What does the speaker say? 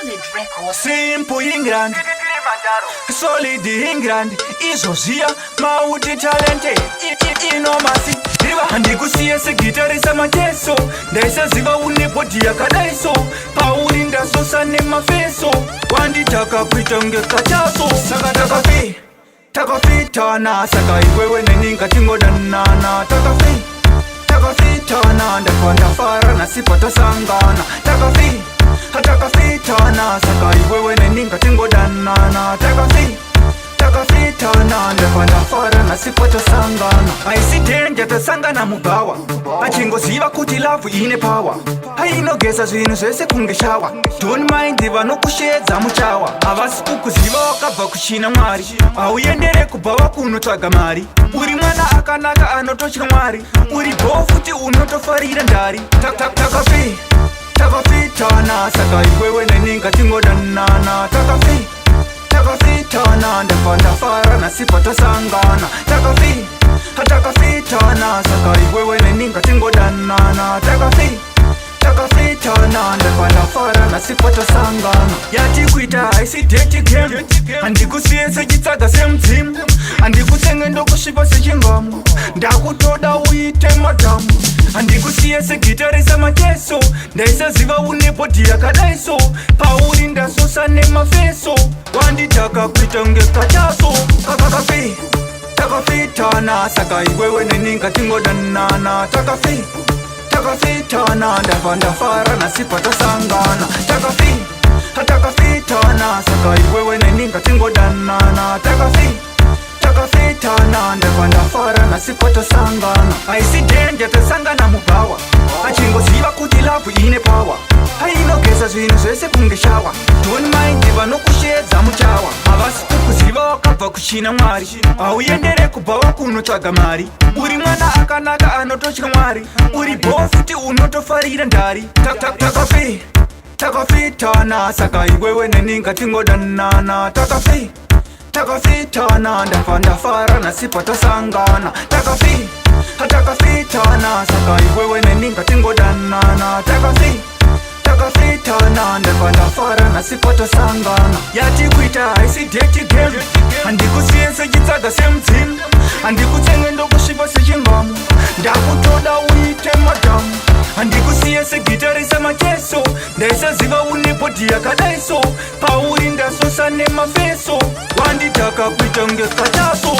Solid Records. Simple England, solid England, izvo zviya mauti talented inomasi handikusiye segitari samacheso. Ndaisaziva une body yakadaiso, pauri ndasosa nemafeso, wanditaka kuita kunge kachaso. Saka takafi takafitana, saka iwewe neni ngatingodanana. Takafi takafitana, ndafa ndafara nasipa tasangana. Takafi takafitana, saka iwewe neni ngatingodanana. Takafi takafitana, ndafa ndafara nasipa tasangana. Haisi danger, tasangana mubhawa, achingoziva kuti love ine power, ainogeza zvinhu zvese kunge shower. Don't mind vanokushedza muchawa, havasi kukuziva wakabva kuchina Mwari. Hauendere kubhawa kunotsvaga mari, uri mwana akanaka anototya Mwari, uri bho futi unotofarira ndari. Takafi takafitana, saka iwewe neni ngatingodanana. Takafi takafitana, ndafa ndafara nasipa tasangana. Takafi takafitana, saka iwewe neni ngatingodanana. Takafi takafitana, ndafa ndafara nasipa tasangana. Yati kuita haisi dirty game, handikusiye sechitsaga semudzimu, handikutsenge ndokusvipa sechingamu, ndakutoda uite madhamu. Handikusiye segitari samacheso, ndaisaziva une body yakadaiso, pauri ndasosa nemafeso, wanditaka kuita kunge kachaso. Kakakafi takafitana, saka iwewe neni ngatingodanana. Takafi takafitana, ndafa ndafara nasipa tasangana. Takafi takafitana, saka iwewe neni ngatingodanana. Takafi takafitana, ndafa ndafara nasipa tasangana. Haisi danger, tasangana mubhawa, achingoziva kuti love ine power, ainogeza zvinhu zvese kunge shower. Don't mind vanokushedza muchawa, havasi kukuziva wakabva kuchina Mwari. Hauendere kubhawa kunotsvaga mari, uri mwana akanaka anototya Mwari, uri bho futi unotofarira ndari. Takafi takafitana, saka iwewe neni ngatingodanana. Takafi takafitana, ndafa ndafara nasipa tasangana. Takafi takafitana, saka iwewe neni ngatingodanana. Takafi takafitana, ndafa ndafara nasipa tasangana. Yati kuita haisi dirty game, handikusiye sechitsaga semudzimu, handikutsenge ndokusvipa sechingamu, ndakutoda uite madhamu. Handikusiye segitari samacheso, ndaisaziva une body yakadaiso, pauri ndasosa nemafeso, wanditaka kuita kunge kachaso.